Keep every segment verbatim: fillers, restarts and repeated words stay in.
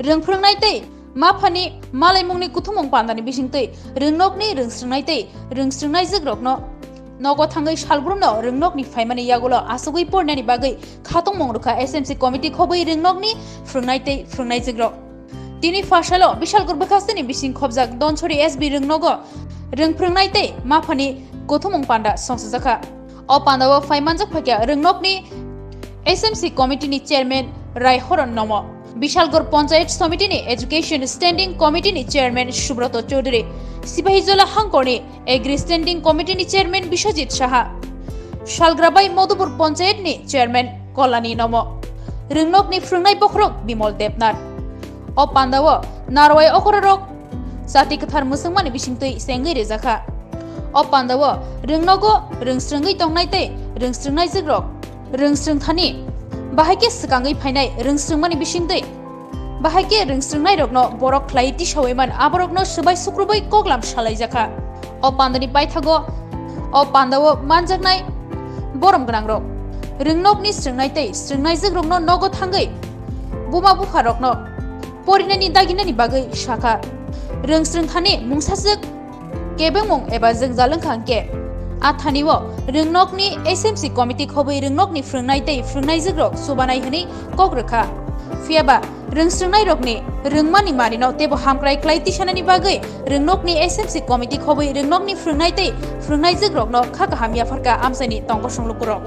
Rwng phwrwngnai tei maphani malaimungni kuthumung pandani bisingtwi rwngnokni rwngsrwngnai tei rwngsrwngnaijwkrokno nogo thangwi salbrumno rwngnokni phaimani yagulo asugwi porinani bagwi khatungmung rwkha S M C committee khobwi rwngnokni phwrwngnai tei phwrwngnaijwkrok. Tini pharsalo Bishalgur bwkhasteni bising khobjak Donchori S B rwngnogo rwng phwrwngnai tei maphani kuthumung panda songchajakha. O pandao phai manjak phaikha rwngnokni S M C committee ni chairman Raihoron Nomo, Bishalgur Panchayat Somiti ni education standing committee ni chairman Subroto Chaudhary, Sipahijola hangkorni agri standing committee ni chairman Biswajit Saha, Salgrabai Madhupur Panchayat ni chairman Kolani Nomo, rwngnokni phwrwngnai bokhorok Bimol Debnath. O pandao narwai okororok chati kwthar mwswngmani bisingtwi chengwi rijakha. O pandao rwngnogo rwngsrwngwi tongnai tei rwngsrwngnaijwkrok rwngsrwngthani bahai khe swkangwi phainai rwngsrwngmani bisingtwi bahai khe rwngsrwngnairokno borok khlai tisawi man aborokno swbai sukrubwi koklam salaijakha. O pandani paithago o pandao manjaknai borom gwnangrok rwngnokni srwngnai tei srwngnaijwkrokno nogo thangwi buma bupharokno porinani daginani bagwi sakha. Rwngsrwngthani mungsaswk kebengmung eba jwngjal wngkha hwnkhe, a thanio rwngnokni S M C committee khobwi rwngnokni phwrwngnai tei phwrwngnaijwkrok chubanai hwnwi kok rwkha. Phiyaba rwngsrwngnairokni rwngmani manino teibo hamkrai khlai tisanani bagwi rwngnokni S M C committee khobwi rwngnokni phwrwngnai tei phwrwngnaijwkrokno kha kaham yapharkha amchaini tongkosong lukurok.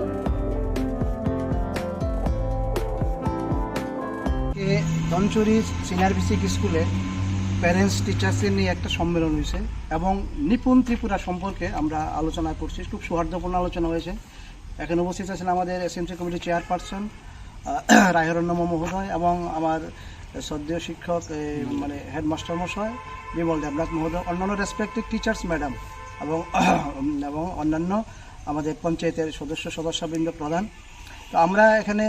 এ ধনচুরি senior basic স্কুলে প্যারেন্টস টিচার্সদের নিয়ে একটা সম্মেলন হয়েছে এবং নিপুণ ত্রিপুরা সম্পর্কে আমরা আলোচনা করছি। খুব সৌহার্দ্যপূর্ণ আলোচনা হয়েছে। এখানে উপস্থিত আছেন আমাদের এসএমসি কমিটির চেয়ারপারসন, আহ, রায়হরণ নম মহোদয় এবং আমার শ্রদ্ধেয় শিক্ষক, এ, মানে হেডমাস্টার মশাই বিমল দেবনাথ মহোদয়, অন্যান্য রেসপেক্টেড টিচার্স ম্যাডাম এবং এবং অন্যান্য আমাদের পঞ্চায়েতের সদস্য সদস্যবৃন্দ, প্রধান। তো আমরা এখানে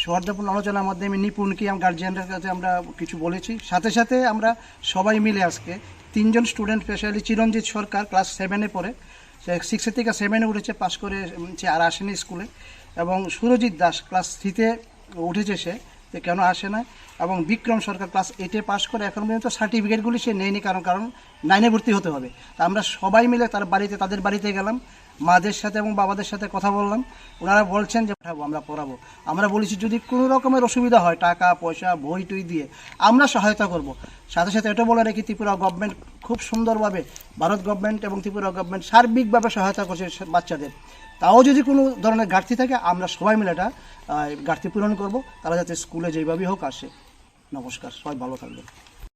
সৌহার্দ্যপূর্ণ আলোচনার মাধ্যমে নিপুণ কি, গার্জিয়ানদের কাছে আমরা কিছু বলেছি। সাথে সাথে আমরা সবাই মিলে আজকে তিনজন স্টুডেন্ট, স্পেশালি চিরঞ্জিত সরকার, ক্লাস সেভেনে পড়ে, সে সিক্সে থেকে সেভেনে উঠেছে, পাস করে, উম, সে আর আসেনি স্কুলে। এবং সুরজিৎ দাস ক্লাস থ্রিতে উঠেছে, সে তো কেন আসে না? এবং বিক্রম সরকার ক্লাস এইটে পাস করে এখন পর্যন্ত সার্টিফিকেটগুলি সে নেয়নি, কারণ কারণ নাইনে ভর্তি হতে হবে। তা আমরা সবাই মিলে তার বাড়িতে, তাদের বাড়িতে গেলাম, মাদের সাথে এবং বাবাদের সাথে কথা বললাম। ওনারা বলছেন যে পাঠাবো, আমরা পড়াবো। আমরা বলেছি যদি কোনো রকমের অসুবিধা হয়, টাকা পয়সা বই টই দিয়ে আমরা সহায়তা করব। সাথে সাথে এটা বলে রাখি, ত্রিপুরা গভর্নমেন্ট খুব সুন্দরভাবে, ভারত গভর্নমেন্ট এবং ত্রিপুরা গভর্নমেন্ট সার্বিকভাবে সহায়তা করছে সে বাচ্চাদের। তাও যদি কোনো ধরনের ঘাটতি থাকে, আমরা সবাই মিলে এটা, আহ, ঘাটতি পূরণ করব, তারা যাতে স্কুলে যেভাবেই হোক আসে। নমস্কার, সবাই ভালো থাকবেন।